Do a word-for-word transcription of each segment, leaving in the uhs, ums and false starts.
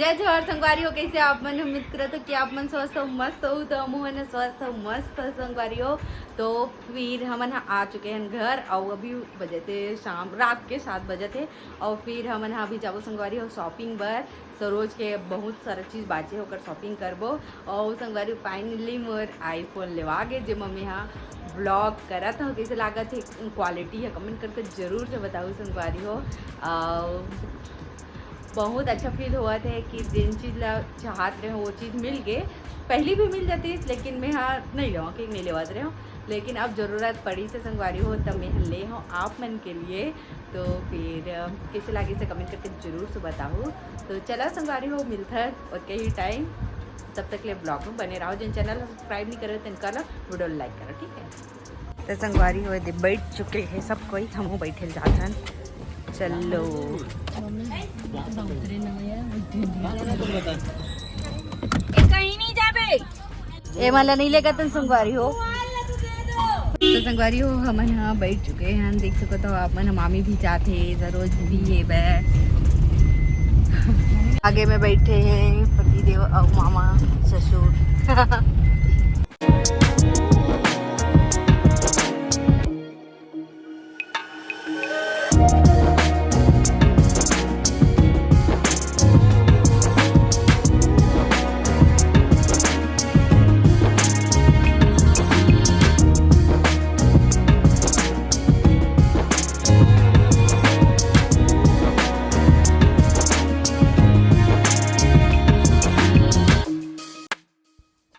जय जोहार संगवारी हो, कैसे आप मन? उम्मीद करत हो कि आप मन स्वस्थ हो, मस्त हो। तो हमन स्वस्थ हो, मस्त हो संगवारी हो। तो फिर हमन ह आ चुके हैं घर, और अभी बजे थे शाम, रात के सात बजे थे। और फिर हमन ह अभी जाबो संगवारी हो शॉपिंग बर। सरोज के बहुत सारा चीज बाचे, ओकर शॉपिंग करबो। और संगवारी, फाइनली मोर आईफोन लेवा गे, जे मम्मी हा ब्लॉग करत हो, कैसे लागत है क्वालिटी है, कमेंट करके जरूर से बताओ संगवारी हो। और बहुत अच्छा फील होवत है कि जेन चीज ला चाहत रहे वो चीज मिल गए। पहली भी मिल जाती, लेकिन मैं हा नहीं लेवा, कि नहीं लेवत रहे हो, लेकिन अब जरूरत पड़ी से संगवारी हो, तब मैं हा ले हूँ आप मन के लिए। तो फिर अ, कैसे लागे से कमेंट करके जरूर से बताओ। तो चला संगवारी हो, मिलता है और कई टाइम, तब तक ले ब्लॉग में बने रहो। जिन चैनल सब्सक्राइब नहीं करे तेन कर लो, वीडियो लाइक करो, ठीक है? तो संगवारी हो दे बैठ चुके हैं सब कोई, हमहू बैठे जाथन। चलो। ए, कहीं नहीं जाबे। ए, मला नहीं लेगा तन संगवारी हो। तो संगवारी हो, हमन ह बैठ चुके हैं, देख सकत हो आप मन, मामी भी जात हे, सरोज भी हे बे। आगे में बैठे हैं पतिदेव और मामा ससुर।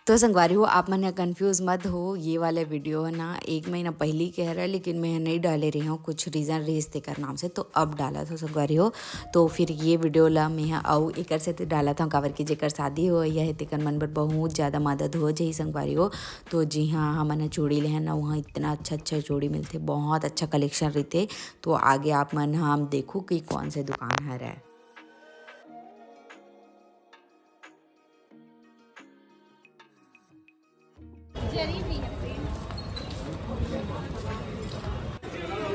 तो संगवारी हो, आप मन ह कंफ्यूज मत हो, ये वाले वीडियो ह ना एक महीना पहली के हरे, लेकिन मैं ह नहीं डाले रही हूँ, कुछ रीज़न रहिस तेकर नाम से, तो अब डालत हो संगवारी हो। तो फिर ये वीडियो ला मैं ह अउ एकर सेती डालत हूँ, काबर कि जेकर शादी हो या है तेकर मन बर बहुत ज़्यादा मदद हो जाही संगवारी हो। तो जी हाँ, हमन ह चूड़ी लेहन ना, वहाँ इतना अच्छा अच्छा चूड़ी मिलथे, बहुत अच्छा कलेक्शन रहिथे। तो आगे आप मन ह हम देखू कि कौन से दुकान हरे।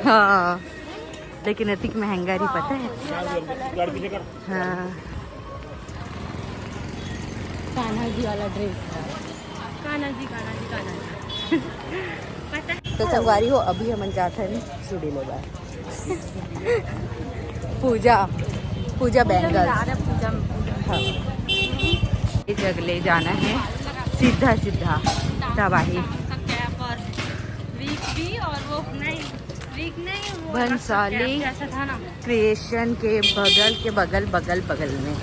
हाँ, लेकिन अतिक महंगा रही, पता है? हाँ, कान्हा जी वाला ड्रेस। कान्हा जी, कान्हा जी, कान्हा जी। पता है? तो संगवारी हो, अभी हमन जात हन चूड़ी लेबर। पूजा, पूजा बैंगल्स। पूजा, पूजा। हाँ। ये जग ले जाना है सीधा सीधा तबाही। वीक भी और वो नहीं, वीक नहीं, वो भंसाली जैसा था ना। क्रिएशन के बगल के बगल, बगल, बगल में।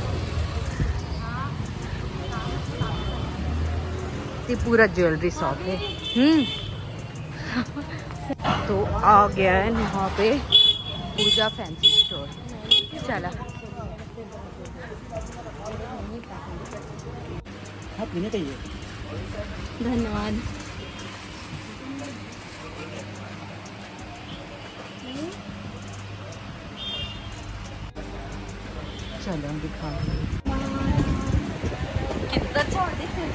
ये पूरा ज्वेलरी शॉप है। हम्म। तो आ गया है यहाँ पे पूजा फैंसी स्टोर। चला। हाँ, पीने का ही है। धन्यवाद। चलो, हम दिखा। कितना अच्छा हो दिख रहा है।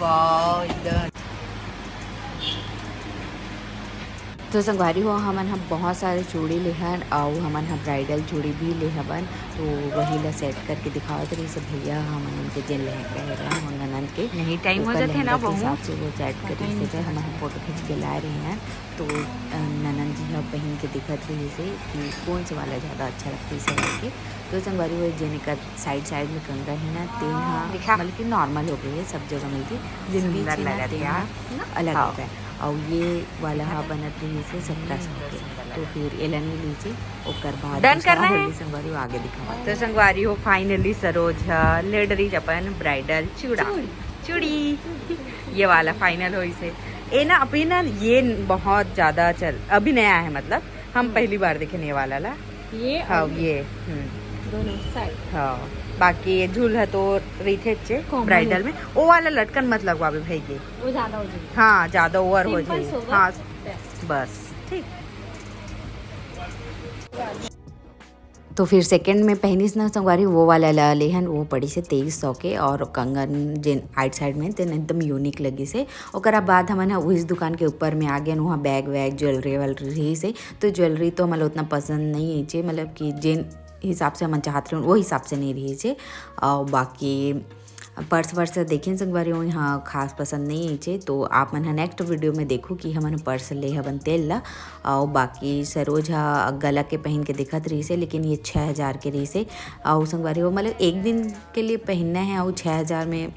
वाह, इधर। तो संगवारी हो, हमन ह बहुत सारे चूड़ी लेहन, अउ हमन ह ब्राइडल चूड़ी भी ले हवन। तो वही ला सेट करके दिखावत रहिस भैया, हमन उनके जेन लहंगा हे, मोर ननद के, नहीं, टाइम हो ओकर जाथे ना, लहंगा के हिसाब से वो सेट करिस हे, हमन ह फोटो खींच के लाए रहे हैं। तो, अ, ननद जी ह पहिन के दिखत रहिस हे कि कौन से वाला ज़्यादा अच्छा लगथे, इसे करके। तो संगवारी हो, जेन एकर साइड साइड में कंगन हे ना, तेन ह दिखा। मतलब कि नॉर्मल हो गए हे, सब जगह मिलथे। जेन बीच सुंदर में ना, लगत तेन हे। ह अलग हो गए। अउ ये वाला ह बनत रहिस हे सबका साथे। तो फिर एला नहीं लीजिए, ओकर बाद डन दूसरा करना है। होली संगवारी हो आगे दिखावा। तो संगवारी हो, फाइनली सरोज ह ले डरिस अपन ब्राइडल चूड़ा। चूड़ी। चूड़ी। ये वाला फाइनल होइस हे। ए ना, अभी ना, ये बहुत ज्यादा चल, अभी नया है, मतलब हम हम्म। पहली बार देखे ये वाला ला। ये हाँ, और ये, हम्म। दोनों साइड। हाँ, बाकी ये झूल है तो रहिथे चे common ब्राइडल है। में। वो वाला लटकन मत लगवावे भाई के। वो ज्यादा हो जाएगी। हाँ, ज्यादा ओवर हो simple जाएगी। सोबर, हाँ, best। बस, ठीक। तो फिर सेकंड में पहनिस ना संगवारी, वो वाला ला लेहन, वो पड़िस हे तेईस सौ के। और कंगन जेन आइट साइड में, तेन एकदम यूनिक लगिस हे। ओकरा बाद हमन ह उहिस दुकान के ऊपर में आ गेन, वहाँ बैग वैग, ज्वेलरी वैलरी रहिस हे। तो ज्वेलरी तो हमन ला उतना पसंद नहीं आइस हे, मतलब कि जेन हिसाब से हमन चाहत रहेन, वो हिसाब से नहीं रहिस हे। और बाकी पर्स वर्स देखेन संगवारी हो, यहाँ खास पसंद नहीं आइस हे। तो आप मन ह नेक्स्ट वीडियो में देखो कि हमन पर्स ले हवन तेल ला। और बाकी सरोज ह गला के पहन के दिखत रहिस हे, लेकिन ये छः हज़ार के रहिस हे। और संगवारी हो, मतलब एक दिन के लिए पहनना है, और छः हज़ार में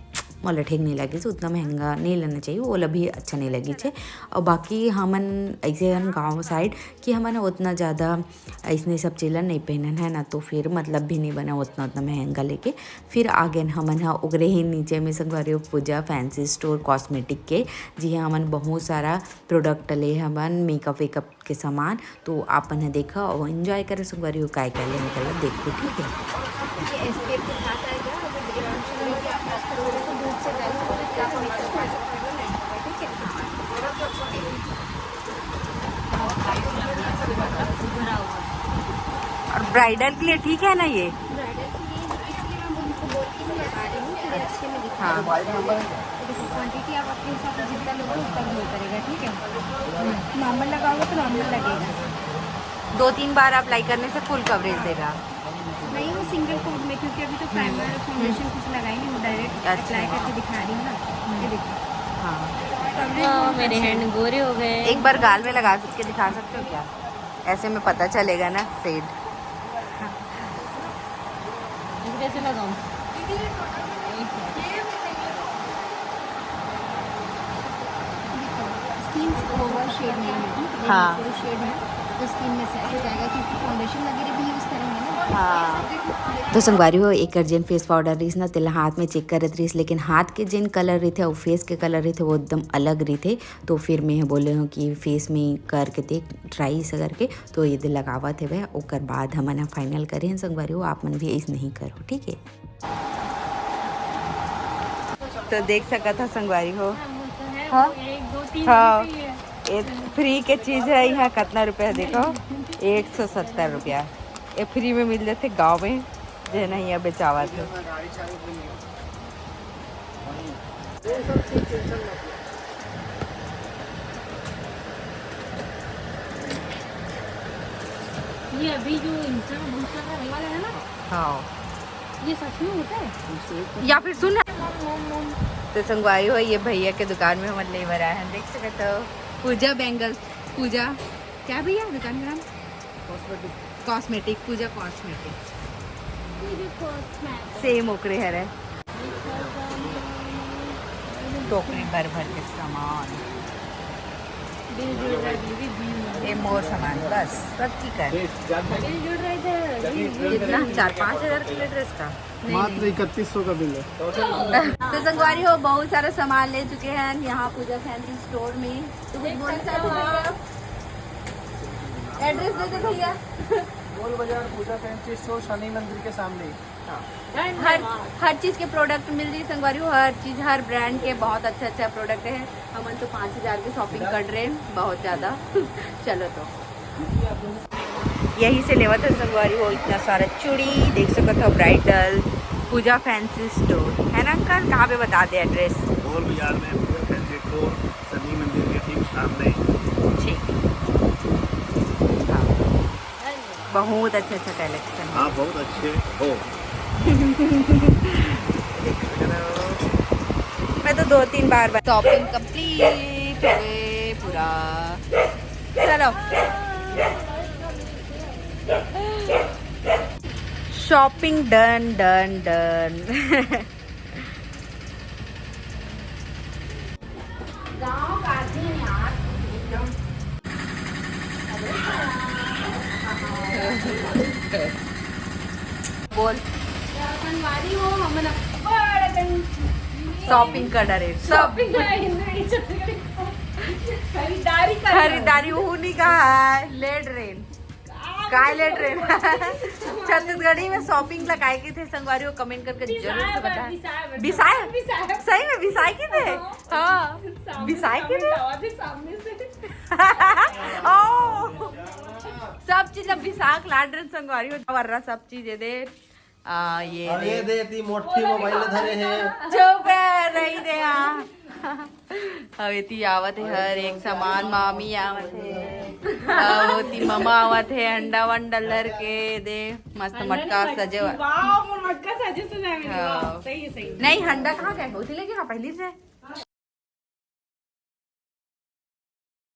मोला ठीक नहीं लगिस, उतना महंगा नहीं लेना चाहिए, ओला भी अच्छा नहीं लगिस हे। और बाकी हमन ऐसे हन गाँव साइड कि हमन उतना ज़्यादा अइसने सब चीज ला नहीं पहनन है ना, तो फिर मतलब भी नहीं बना उतना, उतना महंगा लेके। फिर आ गेन हमन ह ओकरे ही नीचे में संगवारी हो पूजा फैंसी स्टोर कॉस्मेटिक के, जिहाँ हमन बहुत सारा प्रोडक्ट ले हमन मेकअप वेकअप के सामान। तो आप मन ह देखा और एंजॉय करे संगवारी हो, काय काय लेने का ला देखो, ठीक है। ये एसपीएफ के साथ आएगा। अगर डे फंक्शन में भी आप यूज़ करोगे तो धूप से बच सकते हो, तो आप मेकअप कर सकते हो, नहीं होगा, ठीक है। और ब्राइडल के लिए ठीक है ना ये? ब्राइडल के लिए इसलिए मैं उनको बोल के ही लगा रही हूँ कि ये अच्छे में दिखा। हाँ। तो देखो, क्वांटिटी आप अपने हिसाब से जितना लोगे उतना ग्लो करेगा, ठीक है। नॉर्मल लगाओगे तो नॉर्मल लगेगा। दो तीन बार अप्लाई करने से फुल कवरेज देगा। नहीं, वो सिंगल कोट में, क्योंकि अभी तो प्राइमर फाउंडेशन कुछ लगाई नहीं, वो डायरेक्ट अच्छा। अप्लाई करके दिखा रही हूँ ना। ये देखो, हाँ। कवरेज वाह, बहुत मेरे अच्छा है। हैंड गोरे हो गए। एक बार गाल में लगा के दिखा सकते हो क्या? ऐसे में पता चलेगा ना शेड। कैसे लगाऊं? स्किन से ओवर शेड नहीं है, ठीक है? हाँ। फुल शेड है, तो स्किन में सेट हो जाएगा, क्योंकि फाउंडेशन वगैरह भी यूज़ करेंगे ना। हाँ। तो संगवारी हो, एकर जेन फेस पाउडर रहिस ना, तेला हाथ में चेक करत रहिस, लेकिन हाथ के जेन कलर रहिथे अउ फेस के कलर रहिथे, वो एकदम अलग रहिथे। तो फिर मैं बोले हूँ कि फेस में करके देख, ट्राई इसे करके। तो ये दे लगावत हेवय, ओकर बाद हमन ह फाइनल करे हन संगवारी हो, आप मन भी ऐसे नहीं करो, ठीक है। तो देख सकत ह संगवारी हो, हाँ? एक दो तीन हाँ। ये फ्री के चीज है, यहाँ कितना रुपया है देखो, एक सौ सत्तर रुपया। ये फ्री में मिल जाते गाँव में, जे नहीं है बेचावत है। ये अभी जो इंस्टा में बहुत सारा आने वाला है ना, हाँ, ये सच में होता है? या फिर सुन, तो संगवारी हो, ये भैया के दुकान में हमन ले बर आए हैं, देख सकते हो, पूजा बैंगल्स। पूजा, क्या भैया दुकान का नाम? कॉस्मेटिक, पूजा कॉस्मेटिक। सेम ओकरे हरे। टोकरी भर भर के सामान। ये मोर सामान बस, सब की कर। कितना? चार पाँच हजार के लिए ड्रेस का? मात्र इकतीस सौ का बिल है। तो संगवारी हो, बहुत सारा सामान ले चुके हैं यहाँ पूजा फैंसी स्टोर में। तो कुछ बोल सकते हो भैया? एड्रेस दे दो भैया। गोल बाजार पूजा फैंसी स्टोर शनि मंदिर के सामने। हर हर चीज के प्रोडक्ट मिल रही संगवारी हो, हर चीज, हर ब्रांड के बहुत अच्छा अच्छा प्रोडक्ट है। हमन तो पाँच हजार की शॉपिंग कर रहे हैं, बहुत ज्यादा। चलो तो यही से लेवत है संगवारी हो, इतना सारा चूड़ी देख सकत हो, ब्राइडल पूजा फैंसी स्टोर है ना अंकल, कहाँ पे बता दे एड्रेस? गोल बाजार में पूजा फैंसी स्टोर शनि मंदिर के ठीक सामने। ठीक, हाँ, बहुत अच्छा अच्छा कलेक्शन है। हाँ, बहुत अच्छे हो। मैं तो दो तीन बार शॉपिंग कंप्लीट हो गए पूरा। चलो, शॉपिंग डन डन डन। गांव का आदमी है यार, एकदम। बोल। संगवारी हो, हमन अब्बड़ अकन शॉपिंग कर डरे सब। शॉपिंग करे हिंदू छत्तीसगढ़ी खरीदारी कर। खरीदारी हूँ नहीं कहा है, ले ड्रेन। काय ले ड्रेन? छत्तीसगढ़ी में शॉपिंग लगाए के थे संगवारी हो, कमेंट करके जरूर से बताएं। बिसाए? बिसाए? सही में बिसाए के थे? हाँ, बिसाए के थे? सामने से। ओ। सब चीज अब बिसाख लाड रन संगवारी हो, वर्रा सब चीज ये दे। आ, ये अउ ये दे ती मोठी मोबाइल धरे हे। चुप है, रही दे, हाँ। अब एती आवत है हर एक सामान, मामी आवत है, अब ओती ममा आवत है, अंडा वंडा लर के दे, मस्त मटका सजे हुआ। वाह, मोर मटका सजे सजाए में, वाह, हाँ। सही है, सही है। नहीं, अंडा कहाँ गए? उठी लेके ना पहली से।